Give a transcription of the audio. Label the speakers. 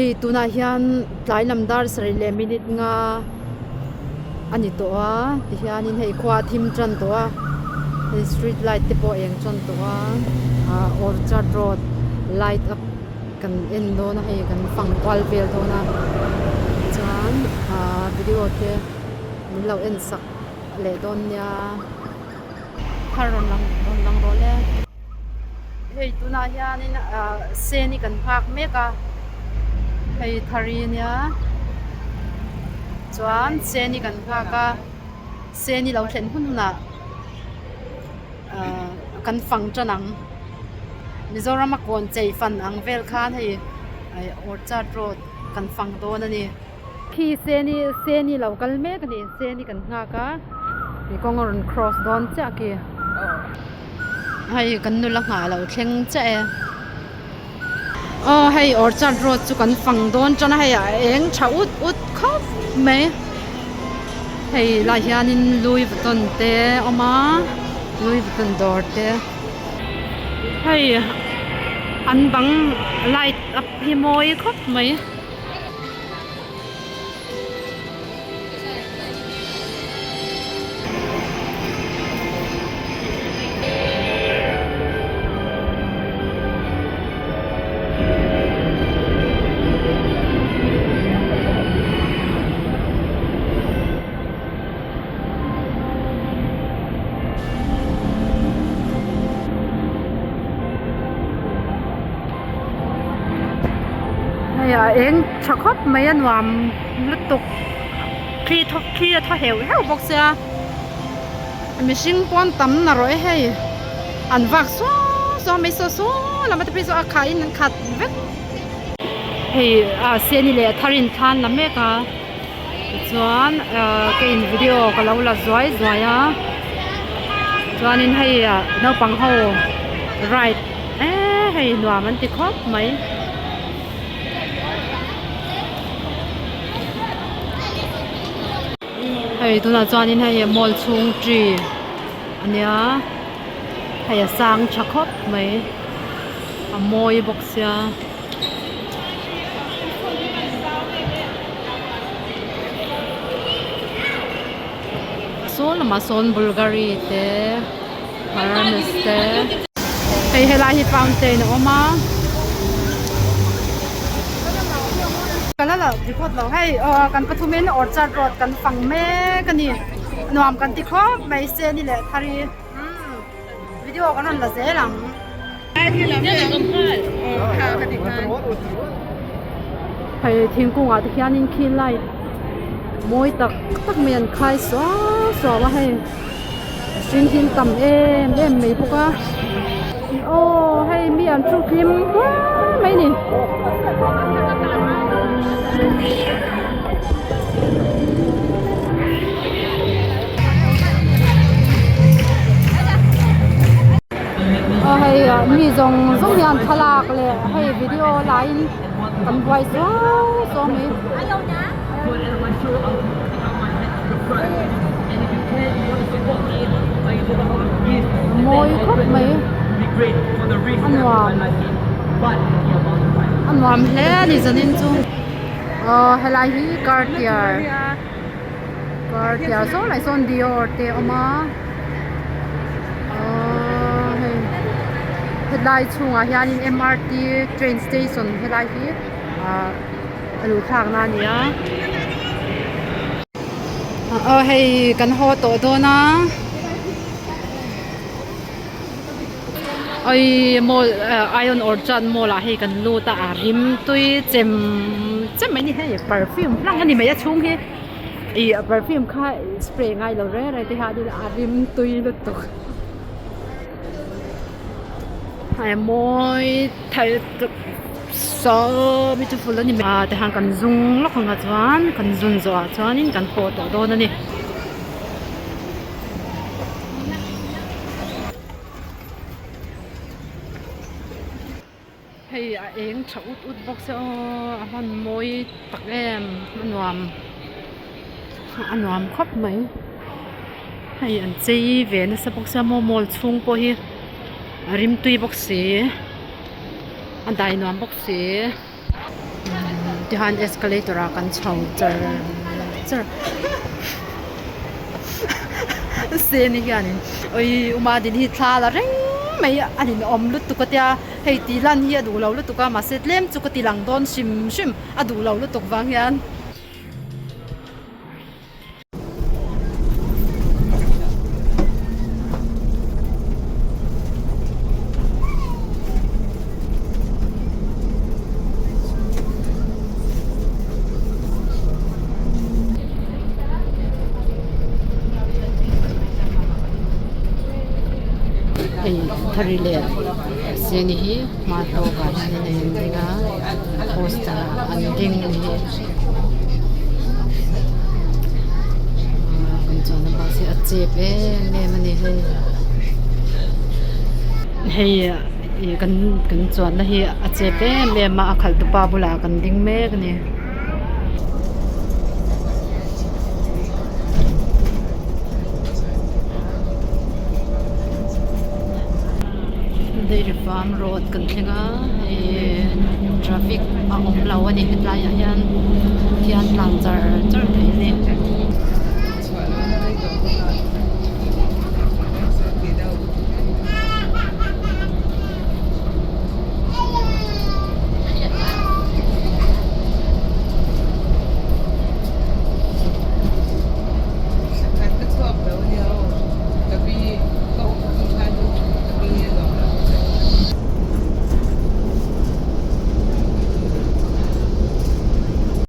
Speaker 1: Hei tunah hian tlai lam dar sarih leh minute nga a ni tawh a tihianin hei khua a thim tan tawh a hei street light te pawh a eng tan tawh a ah orchard road light up kan en dawn a hei kan fang kual vel dawn a chuan ah video te min lo en sak leh dawn nia thar rawn lang rawn lang rawh le. Hei tunah hianin ah sen hi kan nghak mek a hei thari nia chuan sen hi kan nghak a sen hi lo thlen hun hunah ah kan fang tan ang Mizoram a kawn chei fan ang vel khan hei orchard road kan fang dawn a ni. Khi sen hi sen hi lo kal mek a ni sen hi kan nghak a ih kawng a rawn cross dawn chiah khi hei kan nula nghah lo thleng chiah e aw hei orchard road chu kan fang dawn tan a hei a eng tha ut ut khawp mai hei lai hianin Louis Vuitton te a awm a Louis Vuitton dawr te hei an bang light up hi mawi khawp mai. Hei a eng tha khawp mai a nuam lutuk thli thaw thli a thaw heuh heuh bawk sia mihring pawn tam na rawh e hei an vak suau suau mai saw saw lam a te phei chu a khah in an khat vek hei a seni leh a thar in thlan la mek a tichuan ahh ka in video ka lo la zuai zuai a chuanin hei ah naupang ho ride eee hei nuam an ti khawp mai. Hei tunah chuanin hei mall chhung tree a nia hei a sang tha khawp mai a mawi bawk sia. Saw lamah sawn Bulgari te Hermes te hei helai hi fountain a awm a ka la lo record lo hei aw kan pathumin orchard road kan fang mek a ni nuam kan ti khawp mai seni leh thari video kan rawn la zel ang. Hei thingkung ah te hianin khi light mawi tak tak mai an khai suau suau a hei mihring hi an tam em em mai bawk a aw hei mi an thu hlim huai mai a ni. Aw hei mi zawng zawng hian thlalak leh hei video laiin kan buai suau suau mai. A mawi khawp mai a nuam a nuam hle a ni zanin chu aw helai hi cartier cartier saw lai sawn dior te a awm a. Aww hei helai chhungah hianin MRT train station helai hi ahh a luh thlak na a ni a aw hei kan haw tawh dawn a awii mall ion orchard mall ah hei kan lut a a rim tui chem chem mai a ni hei perfume hlang a ni mai a chhung hi. Ih a perfume kha spray ngai lo reng reng te hianin a rim tui lutuk a mawi thei lutuk so beautiful a ni mai a tihian kan zung lawk ang a chuan kan zun zawh ah chuanin kan haw tawh dawn a ni. Hei a eng tha ut ut bawk se aw a hman mawi tak em a nuam a nuam khawp mai hei an chei ve nasa bawk sia maw mall chhung pawh hi a rimtui bawk si a dai nuam bawk si. Tihian escalator ah kan chho char char Seni hianin awii Uma din hi thla la reng mai a ninawm lutuk a tia hei tih lan hi a duh lo lutuk a mahse tlem chu ka ti lang dawn hrim hrim a duh lo lutuk vang hian. Hei thari leh seni hi hma tawkah hian an ding a poster ah an ding a ni. Kan chuan a bus hi a chep em em a ni hei hei ih kan kan chuanna hi a chep em em a a khalh tupa bulah kan ding mek a ni. Dairy farm road kan thleng a hei traffic a awm lo a ni hetlaiah hian khian tlan char.